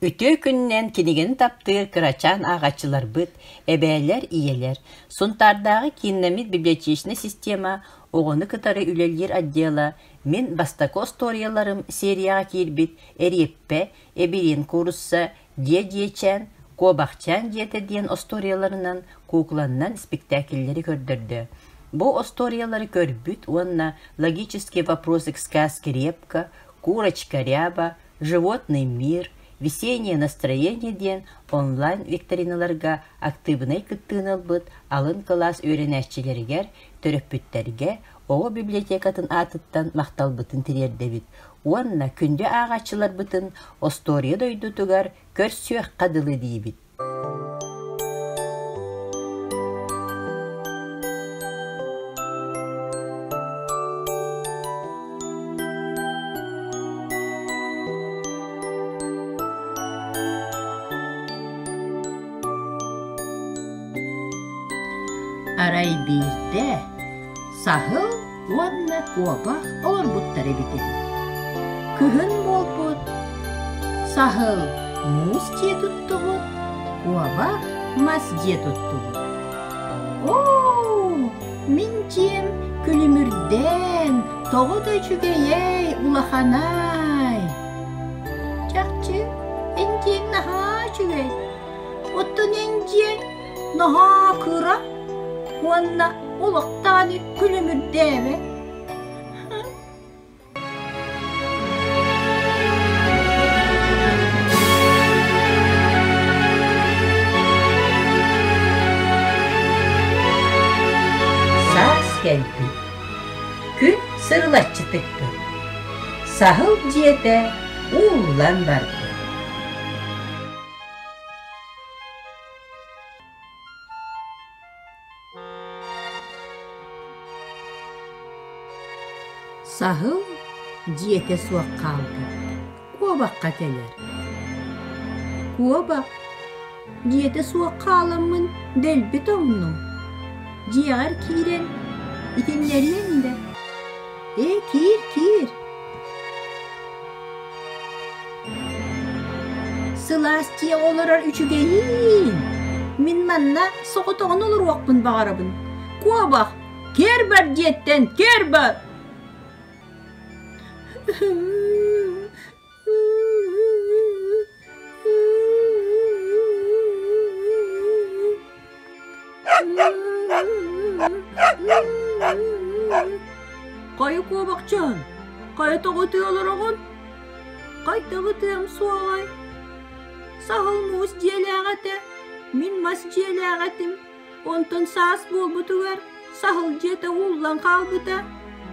Үтүө күнүнэн кинигэни таптыыр кырачаан ааҕааччыларбыт, эбээлэр, ийэлэр, Сунтаардааҕы кииннэммит библиотечнай система оҕону кытары үлэлиир отдела Мин бастакы остуоруйаларым серияҕа киирбит Эриэппэ, Эбириэн куурусса, Дьиэ дьиэчээн, Куобахчаан дьиэтэ диэн остуоруйаларынан куукуланнан спектакльлэри көрдөрдө. Бу остуоруйалары көрбүт уонна «Логический вопросы к сказке Репка», «Курочка Ряба», «Животный мир», «Весеннее настроение» диэн онлайн-викториналарга актыыбынай кыттыыны ылбыт алын кылаас үөрэнээччилэригэр, төрөппүттэргэ оҕо библиотекатын аатыттан махталбытын тириэрдэбит уонна күндү ааҕааччыларбытын остуоруйа дойдутугар көрсүөххэ дылы диибит. Арай биирдэ саһыл уонна куобах олорбуттар эбит үһү. Кыһын буолбут, саһыл муус дьиэ туттубут, куобах мас дьиэ туттубут. Оо, мин дьиэм күлүмүрдээн, тоҕо да үчүгэйэй, улаханай! Чахчы, эн дьиэҥ наһаа үчүгэй. Оттон эн дьиэҥ наһаа кыра уонна олохтоон күлүмүрдээбэт. Саас кэлбит. Күн сырылаччы тыкпыт. Саһыл дьиэтэ ууллан барбыт. Саһыл дьиэтэ суох хаалбыт, куобахха кэлэр. Куобах, дьиэтэ суох хааламмын дэлби тоҥнум. Дьиэҕэр киирэн итиннэриэҥ да? Ээ, киир, киир. Сылаас дьиэ олорор үчүгэйиин! Мин манна соҕотоҕун олоруохпун баҕарабын. Куобах, киэр бар дьиэттэн, киэр бар! Хайа куобахчаан, хайа тоҕо ытыы олороҕун? Хайдах ытыам суоҕай? Саһыл муус дьиэлээх этэ, мин мас дьиэлээх этим. Онтон саас буолбутугар саһыл дьиэтэ ууллан хаалбыта.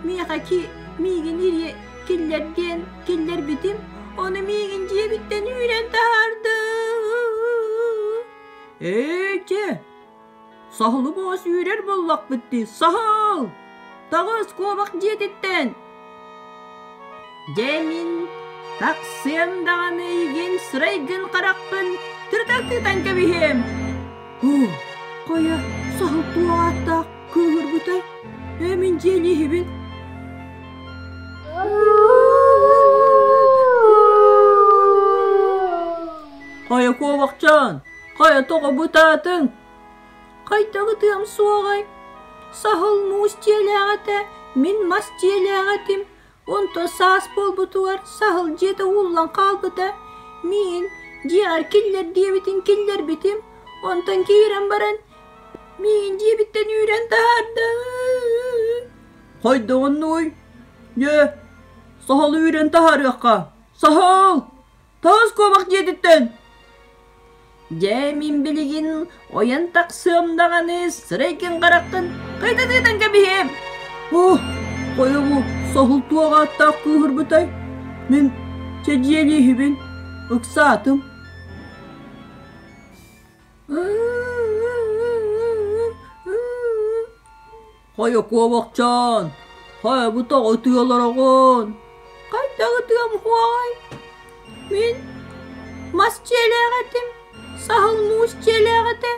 Миэхэ ки миигин ириэ киллэр диэн киллэрбитим, ону миигин дьиэбиттэн үүрэн таһаарда. Ээ, чэ, саһылы боҕус үүрэр буоллахпыт дии, саһыл! Таҕыс куобах дьиэтиттэн! Дьэ мин тахсыам даҕаны эйигин сырайгын-харахпын тырытан кэбиһиэм! Оо, хайа, саһыл туох ааттаах кыыһырбытай? Ээ, мин дьиэлииһибин. Хайа куобахчаан, хайа тоҕо бытаатыҥ? Хайдах ытыам суоҕай? Саһыл муус дьиэлээх этэ, мин мас дьиэлээх этим. Онтон саас буолбутугар саһыл дьиэтэ ууллан хаалбыта. Миин дьиэҕэр киллэр диэбитин киллэрбитим. Онтон киирэн баран миин дьиэбиттэн үүрэн таһаарда. Хайдаҕынный? Дьэ, саһылы үүрэн таһаарыахха. Саһыл! Таас куобах дьиэтиттэн! Дьэ, мин билигин ойон тахсыам даҕаны сырайгын-хараххын кыйдатыытан кэбиһиэм! Оо, хайа бу саһыл туох ааттаах кыыһырбытай? Мин чэ дьиэлииһибин, ыксаатым. Хайа куобахчаан, хайа бу тоҕо ытыалараҕын? Хайдах ытыам хуоҕай? Мин мас дьиэлээх этим, саһыл муус дьиэлээх этэ.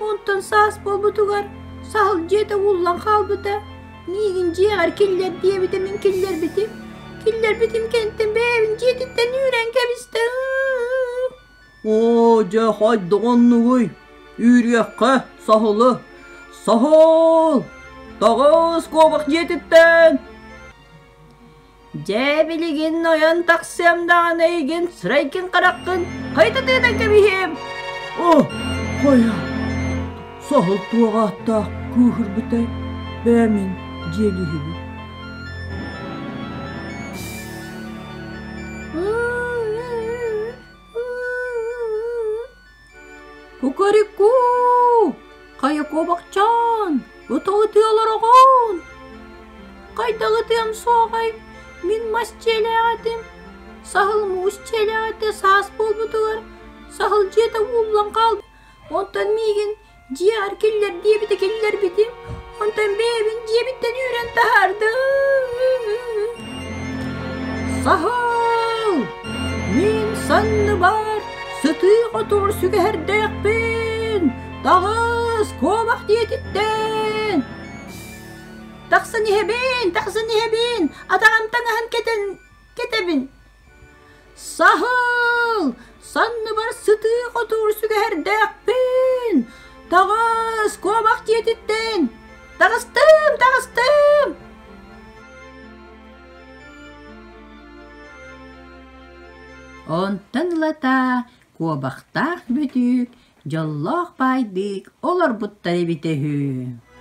Онтон саас буолбутугар саһыл дьиэтэ ууллан хаалбыта. Миигин дьиэҕэр киллэр диэбитэ мин киллэрбитим. Киллэрбитим кэнниттэн бэйэбин дьиэтиттэн үүрэн кэбистэ. Оо, дьэ, хайдах оннугуй? Үүрүөххэ, саһылы. Саһыл! Таҕыс куобах дьиэтиттэн! Дьэ, билигин ойон тахсыам даҕаны эйигин сырайгын-хараххын хайта тыынан кэбиһиэм! О, хайа, саһыл туох ааттаах кыыһырбытай, бээ мин дьиэлииһибин. Кукареку! Хайа куобахчаан, ытаҕытыы олороҕун? Хайдах ытыам суоҕай, мин мас дьиэлээх этим. Саһыл муус дьиэлээх этэ саас буолбутугар саһыл дьиэтэ ууллан хаалбыт. Онтон миигин дьиэҕэр киллэр диэбитэ киллэрбитим, онтон бэйэбин дьиэбиттэн үүрэн таһаардым. Саһыл! Мин санныбар сытыы хотуур сүгэһэрдээхпин! Таҕыс, куобах диэтиттэн! Тахсан иһэбин, тахсан иһэбин, атаҕым таҥаһын кэтэн кэтэбин. Саһыл! Санныбар сытыы хотуур сүгэһэрдээхпин! Таҕыс, куобах дьиэтиттэн! Таҕыстым, таҕыстым! Онтон ылата куобахтаах бөтүүк дьоллоох баайдык олорбуттар эбитэ үһү.